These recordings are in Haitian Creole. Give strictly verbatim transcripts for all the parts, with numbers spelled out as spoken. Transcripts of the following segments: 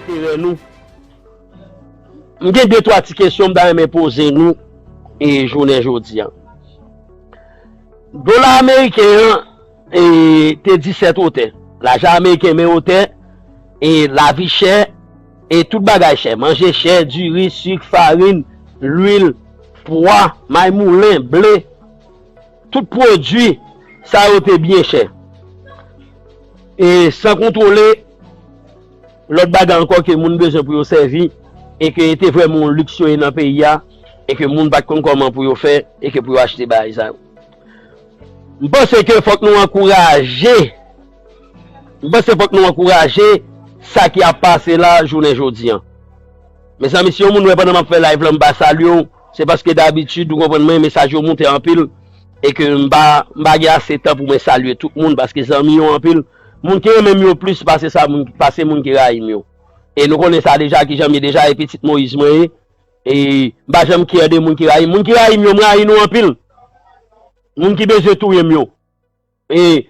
Erè nou. M gen de twa ti kesyon m ta renmen poze nou e jounen jodi a. Dola ameriken an e, te disèt otè. Lajan ameriken men otè e lavi chè e tout bagay chè. Manje chè, diri, sik, farin, lwil, pwa, may moulen, ble. Tout pwodui sa yo te byen chè. E san kontwole lòt bagay ankò ke moun bezwen pou yo sèvi e ke e te vrèman yon liks yo ye nan peyi a e ke moun pa t konn kòman pou yo fè e ke pou yo achte bagay sa yo. M panse ke fòk nou ankouraje, m panse fòk nou ankouraje sa ki ap pase la jounen jodi an. Mezanmi, si yon moun wè pandan m ap fè live la, m pa salye w, se paske dabitid, ou konprann mwen, mesaj yo moute anpil, e ke m pa, m pa gen ase tan pou mwen salye tout moun, paske zanmi yo anpil, moun ki renmen m yo plis pase sa, moun, pase moun ki rayi m yo. E nou konnen sa deja, kijan m ye deja, e pitit Moyiz mwen ye, e m pa janm kyè de moun ki rayi m. Moun ki rayi m yo, m rayi nou anpil. Moun ki bezwen touye m yo. E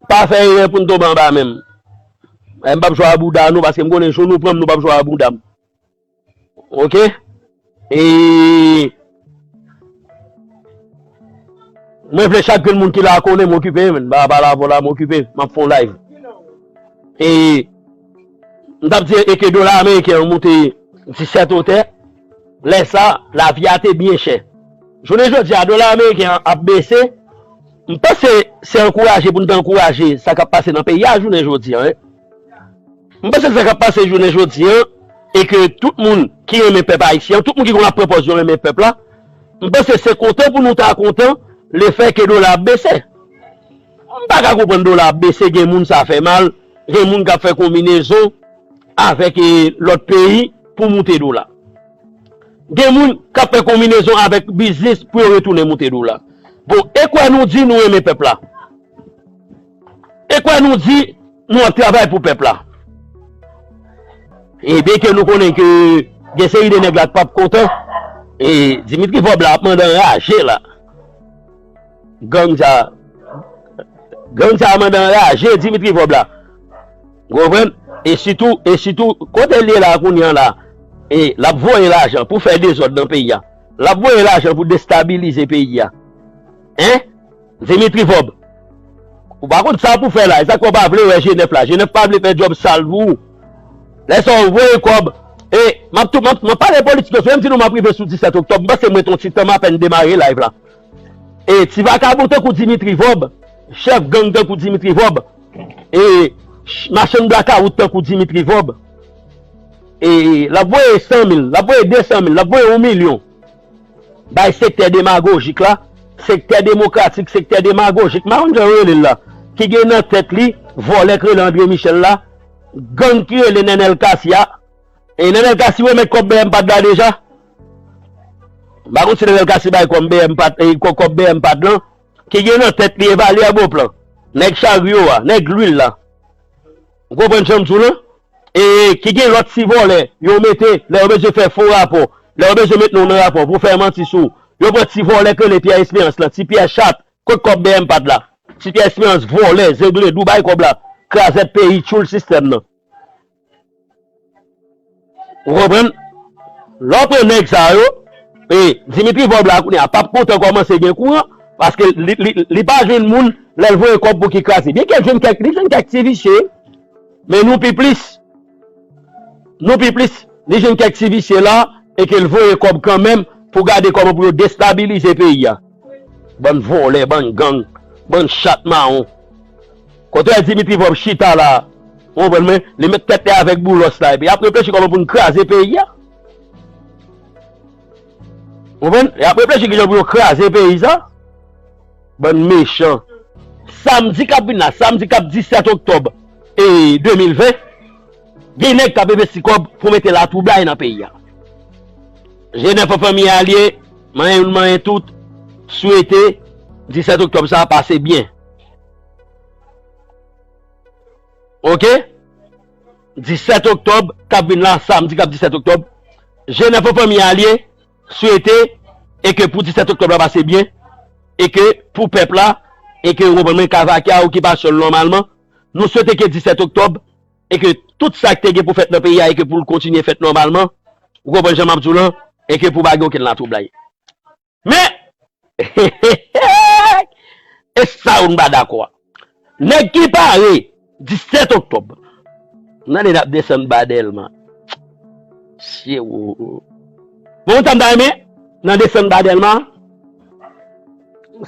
pa fè erè pou n tonbe anba men m. E m p ap jwe a bouda nou, paske m konnen jou nou pran m, nou p ap jwe a bouda m. Oke? E mwen vle chak grenn moun ki la konnen m okipe, men pa, pa la, pa la, m okipe, m ap fè yon live. E m t ap di e ke dola ameriken an moute disèt otè, lè sa, lavi a te byen chè. Jounen jodi a, dola ameriken an ap bese. M panse se ankouraje pou n te ankouraje sa k ap pase nan peyi a jounen jodi a, wi. M panse sa k ap pase jounen jodi a, e ke tout moun ki renmen pèp ayisyen an, tout moun ki konn ap pran pòz yo renmen pèp la, m panse se kontan pou nou ta kontan lefè ke dola ap bese. M pa ka konprann dola ap bese, gen moun sa fè mal, gen moun k ap fè konbinezon avèk, e, lòt peyi pou moute dola. Gen moun k ap fè konbinezon avèk biznis pou yo retounen moute dola. Bon, e kwè nou di nou renmen pèp la? E kwè nou di nou ap travay pou pèp la? E byenke nou konnen ke gen seri de nèg la k p ap kontan, e Dimitri Vòb la ap mande anraje la. Gang sa, gang sa mande anraje Dimitri Vòb la. Ou konprann? E sitou, e sitou, kote l ye la kounye a la, e l ap voye lajan pou fè dezòd nan peyi a. L ap voye lajan pou destabilize peyi a. Hein? Dimitri Vòb. Ou pa konn sa pou fè la. E sa k fè w pa vle wè G nèf la. G nèf pa vle fè djòb sal pou ou. Lè sa w voye kòb. E m ap tou, m ap, m ap pale politik yo. Se menm si nou m ap rive sou disèt oktòb. M panse m ret yon ti tan m apèn demare live la. E ti vakabon tankou Dimitri Vòb, chèf gang tankou Dimitri Vòb, e ch-, machann blakawout tankou Dimitri Vòb, e l ap voye san mil, l ap voye de san mil, l ap voye yon milyon bay sektè demagojik la, sektè demokratik, sektè demagojik, m pa konn jan yo rele l la, ki gen nan tèt li vòlè k rele André Michel la, gang ki rele Nènèl Kasi a. E Nènèl Kasi remèt kòb B M Pad la deja? M pa konn si Nènèl Kasi bay kòb B M Pad, e, kò-, kòb B M Pad lan, ki gen nan tèt li Evalye Bonplan, nèg charyo a, nèg lwil la. Ou konprann jan m di w lan? E ki gen lòt ti vòlè yo mete, lè yo bezwen fè fo rapò, lè yo bezwen met non nan rapò pou fè manti sou, yo pran ti vòlè k rele Pierre Espérance lan, ti Pierre chat, kot kòb B M Pad la? Ti Pierre Espérance vòlè, zengledo, bay kòb la, krazèt peyi, tchoul sistèm nan. Ou konprann? Lè w pran nèg sa yo, e Dimitri Vòb la kounye a p ap kontan kòmanse gen kouran, paske li, li, li pa jwenn moun lè l voye kòb pou ki kraze. Byenke l jwenn kèk, li jwenn kèk ti visye, men nou pi plis. Nou pi plis. Li jwenn kèk ti visye la, e ke l voye kòb kanmenm pou gade kòman pou yo destabilize peyi a. Bann vòlè, bann gang, bann chat mawon. Kote Dimitri Vòb chita la, ou konprann mwen, li met tèt li avèk Boulos la, epi y ap reflechi kòman pou n kraze peyi a. Ou konprann? Y ap reflechi kijan pou yo kraze peyi sa. Bann mechan. Samdi k ap vin la, samdi k ap disèt oktòb, e, de mil ven, gen nèg k ap envesti kòb pou mete latwoublay nan peyi a. G nèf an fanmi alye, manyen youn manyen tout, swete disèt oktòb sa a pase byen. Oke? Disèt oktòb k ap vin la, samdi k ap disèt oktòb, G nèf an fanmi alye, swete e ke pou disèt oktòb la pase byen, e ke pou pèp la, e ke ou konprann mwen, ka vake a okipasyon l nòmalman. Nou swete ke disèt oktòb e ke tout sa k te gen pou fèt nan peyi a, e ke pou l kontinye fèt nòmalman, ou konprann jan m ap di w lan, e ke pou pa gen okenn latwoublay. Men, e sa yo n pa dakò a. Nèg ki pare disèt oktòb, nan de n ap desann ba Dèlma. Sye wo. Bon, sa m ta renmen, nan desann ba Dèlma,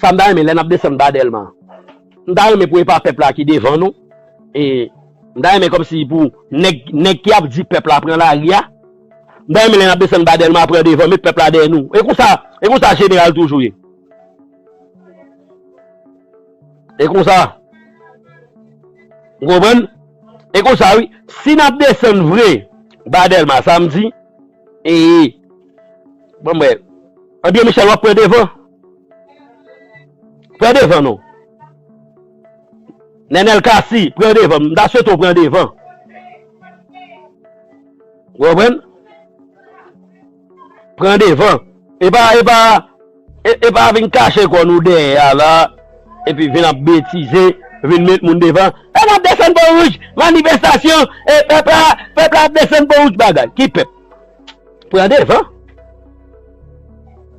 sa m ta renmen, lè n ap desann ba Dèlma, m ta renmen pou e pa pèp la ki devan nou. E m ta renmen kòmsi pou nèg, nèg ki ap di pèp la pran lari a, m ta renmen lè n ap desann ba Dèlma pran devan, met pèp la dèyè nou. E konsa, e konsa jeneral toujou ye. E konsa. Ou konprann? E konsa, wi. Si n ap desann vre ba Dèlma samdi, e, bon, mwen, André Michel, w ap pran devan. Pran devan, non. Nenel Cassy, pran devan. M ta swete w pran devan. Ou konprann? Pran devan. E pa, e pa, e, e pa vin kache kò nou dèyè a la, epi vin ap betize, vin met moun devan. E n ap desann Pon Wouj, manifestasyon, e pèp la, pèp la ap desann Pon Wouj bagay. Ki pèp? Pran devan.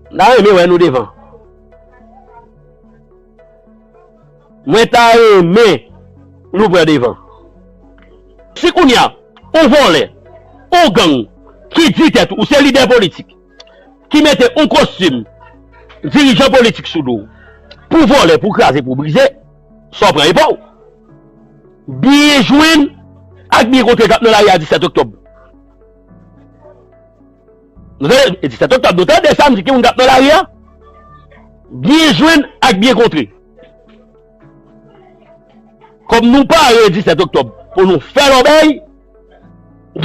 M ta renmen wè nou devan. Mwen ta renmen nou pran devan. Si kounye a, yon vòlè, yon gang, ki di tèt ou se lidè politik, ki mete yon kostim dirijan politik sou do w, pou vòlè, pou kraze, pou brize, sa w pran e pa w. Byen jwenn ak byen kontre k ap nan lari a disèt oktòb. Nou tande, e disèt oktòb, nou tande samdi ki moun k ap nan lari a. Byen jwenn ak byen kontre. Kòm nou pare disèt oktòb pou nou fè lòbèy,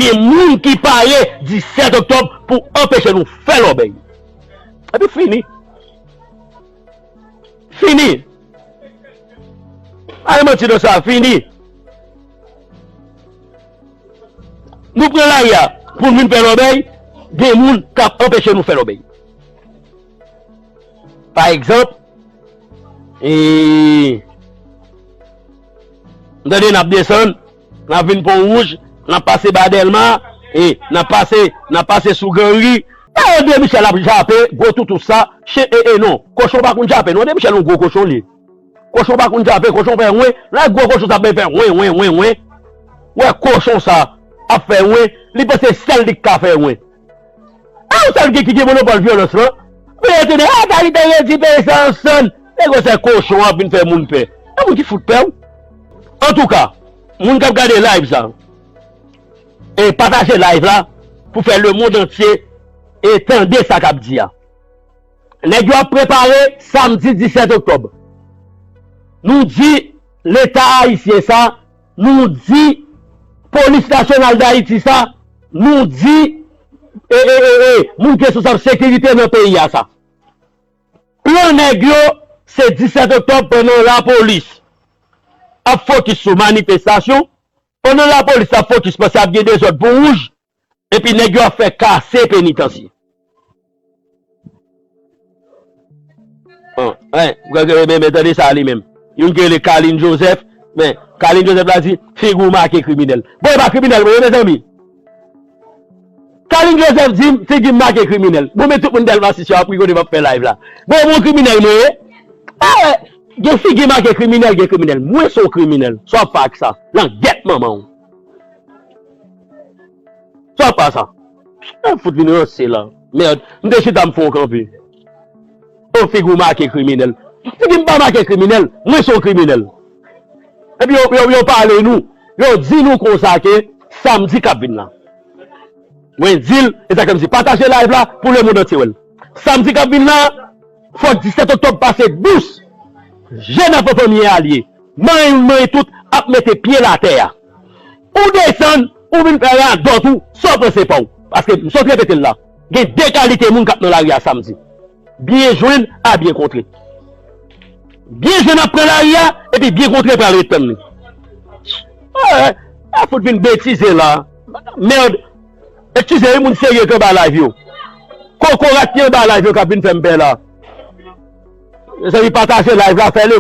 gen moun ki pare disèt oktòb pou anpeche nou fè lòbèy. Epi fini. Fini. Pa gen manti nan sa, fini. Nou pran lari a pou n vin fè lòbèy, gen moun k ap anpeche nou fè lòbèy. Pa egzanp, e, tande, n ap desann, n ap vin Pon Wouj, n ap pase ba Dèlma, e, n ap pase, n ap pase sou Granri. E, André Michel ap jape, gwo toutou sa, chen, e, e, non, kochon pa konn jape, non, André Michel yon gwo kochon li ye. Kochon pa konn jape, kochon fè wen. Lè gwo kochon sa ap fè wen, wen, wen, wen. Wè kochon sa ap fè wen, li panse sèl li k ka fè wen. E ou sèl ki, ki gen monopòl vyolans lan. Men yo tande, a, Dayitè redi peyi sa ansanm. E gwo sè kochon ap vin fè moun pè. E moun ki fout pè w. Antouka, moun k ap gade live sa, e pataje live la pou fè lemonn antye e tande sa k ap di a. Nèg yo ap prepare samdi disèt oktòb. Nou di Leta ayisyen sa, nou di Polis Nasyonal Dayiti sa, nou di, e, e, e, e, moun ki responsab sekirite nan peyi a sa. Plan nèg yo, se disèt oktòb pandan lapolis ap fokis sou manifestasyon, pandan lapolis ap fokis panse ap gen dezòd Pon Wouj, epi nèg yo ap fè kase penitansye. An, en, men, men, tande sa li menm. Youn ki rele Carline Joseph, men, Carline Joseph la di, figi w make kriminèl. Bon, e pa kriminèl mwen ye, mezanmi. Carline Joseph di m, figi m make kriminèl. Bon, men tout moun Dèlma sis yo ap ri kote m ap fè live la. Bon, e pa yon kriminèl mwen ye. A, gen figi make kriminèl, gen kriminèl. Mwen se yon kriminèl. Sa w ap fè ak sa? Langèt manman w. Sa w ap fè ak sa? Sa w ap fout vin ranse la? Mèd, m te chita m fè yon kanpe. O, figi w make kriminèl. Figi m pa make kriminèl, mwen se yon kriminèl. Epi yo, yo, yo pale nou, yo di nou konsa ke samdi k ap vin la. Mwen di l, e sa k fè m di pataje live la pou lemonn antye wè l. Samdi k ap vin la, fòk disèt oktòb pase dous. Jèn afè fanmi alye, manyen youn manyen tout ap mete pye l atè a. Ou desann, ou vin fè radòt ou, sa w panse pa w? Paske m sot repete l la. Gen de kalite moun k ap nan lari a samdi. Byen jwenn a byen kontre. Byen jwenn ap pran lari a, epi byen kontre pral ret tann li. E, e fout vin betize la. Mèd. Eskize wi, moun serye k anba live yo. Kokorat ki anba live yo k ap vin fè m pè la. Mezanmi, pataje live la, fè le